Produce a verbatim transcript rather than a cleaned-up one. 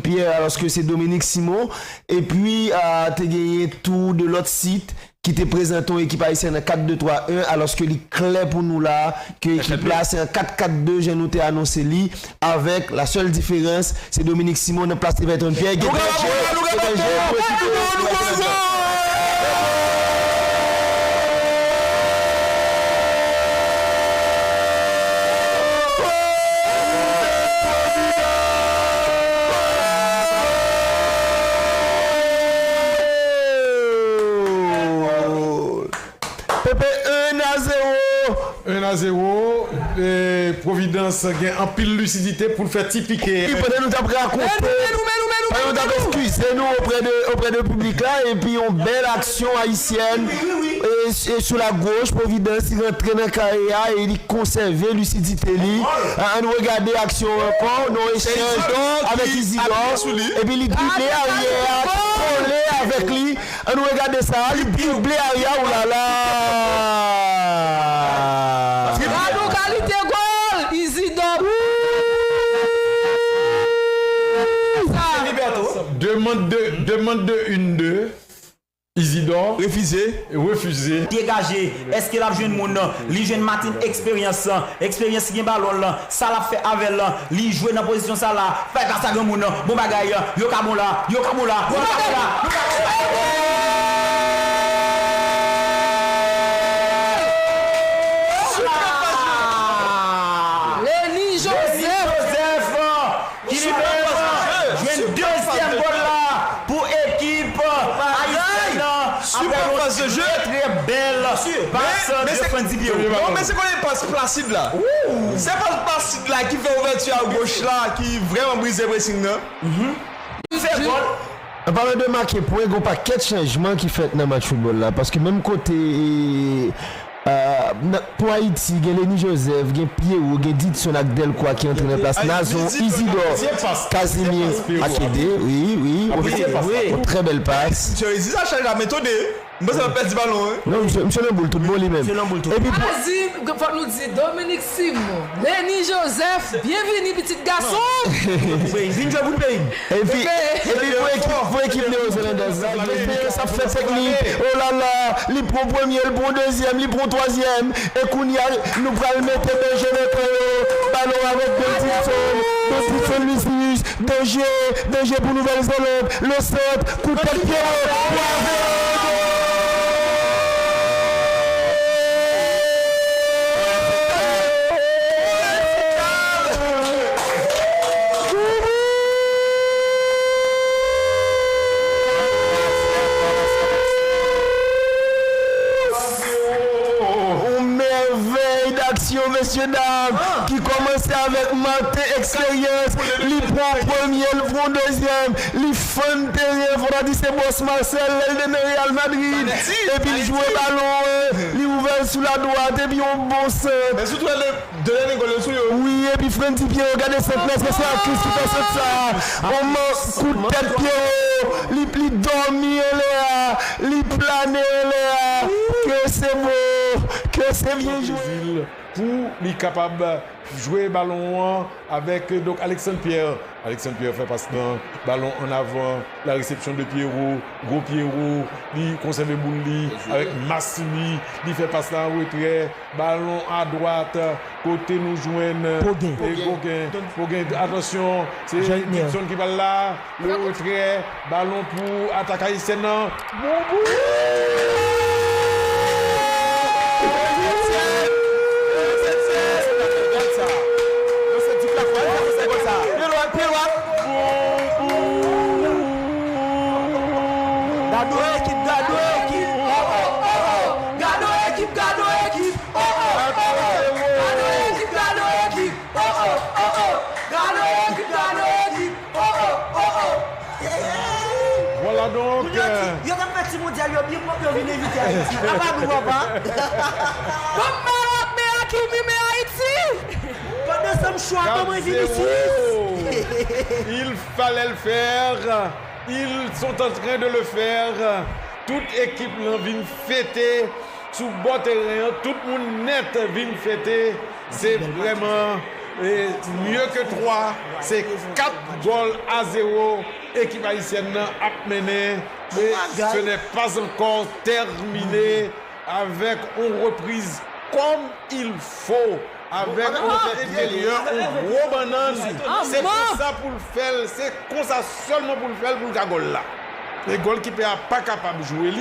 Pierre, alòske se Dominique Simon. Epi, ah, te genyen tou de lòt sit ki te prezante yon ekip ayisyèn nan kat de twa en, alòske li klè pou nou la ke ekip la se an kat kat de jan nou te anonse li, avèk la sèl diferans, se Dominique Simon nan plas Everton Pierre. Gen Danger, Danger pou ekip Everton. Pepe, un à zéro. Un à zéro. E, Providence gen anpil lisidite pou l fè ti pike. Wi, pandan nou t ap rakonte, pandan nou t ap eskize nou oprè de, oprè de piblik la, epi yon bèl aksyon ayisyèn, e, e, sou la goch, Providence, li rantre nan kare a e li konsève lisidite li. A, ann regade aksyon an ankò, nan echanj avèk Isidor. Epi li drible aryè a, kole avèk li. Ann regade sa, li drible aryè a, oulala! Gad yon kalite gòl, Isidor! Sa. Demande de, demande de une deux. Isidor. Refize. Refize. Degaje. Èske l ap jwenn moun? Li jwenn Martin eksperyans. Eksperyans ki gen balon l. Sa l ap fè avè l. Li jwe nan pozisyon sa la. Fè pas a granmoun. Bon bagay. Yo ka bon la. Yo ka bon la. Yo ka bon la. Yo ka bon la. Leni Joseph. Ki li menm jwenn dezyèm gòl la pou ekip ayisyèn nan apre yon trè, trè bèl pas de Frandy Pierrot. Non, men se konnen pas Placide la. Se pas Placide la ki fè ouvèti a goch la ki vrèman brize pressing nan. Fè gòl. An palan de make pwen, gen yon pakèt chanjman ki fèt nan match foutbòl la, paske menm kote, e, Ah, nan, pou Ayiti, gen Leni Joseph, gen Pierrot, gen Didson ak Delcroix ki antre nan plas Nazon, Isidor, Casimir ak Ede, wi, wi, yon trè bèl pas. Mesye Isidor, sa chaj la, men tande, m panse l ap pèdi balon, wi. Non, misye, misye nan boul tout bon li menm. Epi pou Azim, fòk nou di Dominique Simon, Leni Joseph, byenvini pitit gason. Vin jwe pou peyi. Epi, epi pou ekip, pou ekip Neo Zelandèz la, Depeyans ap fè teknik. Oh la la, li pran premye, li pran dezyèm, li pran twazyèm. E kounye a, nou pral mete Danje nan kan yo. Balon avèk Didson. Didson Lucius. Danje, Danje pou Nouvèl Zeland. Le sant, kout tèt Pierrot. Bravo! Yon mèvèy daksyon, mesye dam, ki kòmanse avèk Martin eksperyans. Li pran premye, li pran dezyèm, li fann teren, fò ta di se bòs Marcel, lè l te nan Real Madrid. Epi l jwe balon an, li ouvè l sou la dwat, epi yon bon sant. De dènye gòl yo sou yo. Wi, epi Frandy Pierrot, gade sant la, se Arcus ki fè sant sa. Yon man kout tèt Pierrot, li, li dòmi anlè a, li plane anlè a. Que c'est beau, que c'est bien joué. Pou li kapab jwe balon an avèk, donk, Alexandre Pierre. Alexandre Pierre fè pas lan, balon an avan, la réception de Pierrot, gwo Pierrot, li konsève boul li, avèk mas li, li fè pas la an retrè, balon a dwat, kote nou jwenn, Pogen. E Pogen, Pogen, atansyon, se Didson ki pral la, le retrè, balon pou atak ayisyèn nan, bon boul! Gad yon ekip, gad yon ekip. Oh, oh, oh, oh. Gad yon ekip, gad yon ekip. Oh, oh, oh, oh. Gad yon ekip, gad yon ekip. Oh, oh, oh, oh. Gad yon ekip, gad yon ekip. Oh, oh, oh, oh. Vwala donk. Moun yo di, yo t ap fè ti mondyal yo byen pwòp, yo vin envite Ayiti. Apa nou, papa? Bon, Mawòk, men Akimi, men Ayiti. Pandan sa m chwa, ban mwen vin isit. Il fallait le faire. Ils sont en train de le faire. Tout ekip lan vin fete sou bò teren an. Tout moun nèt vin fete. Se vrèman Et mieux que trois, c'est quatre goals à zéro. Ekip ayisyèn nan ap mennen. Et ce n'est pas encore terminé avec une reprise comme il faut. Avec un enteryè, un gwo bannann. Se konsa pou l fè l, se konsa sèlman pou l fè l pou l ka gòl la. E gòlkipè a pa kapab jwe li.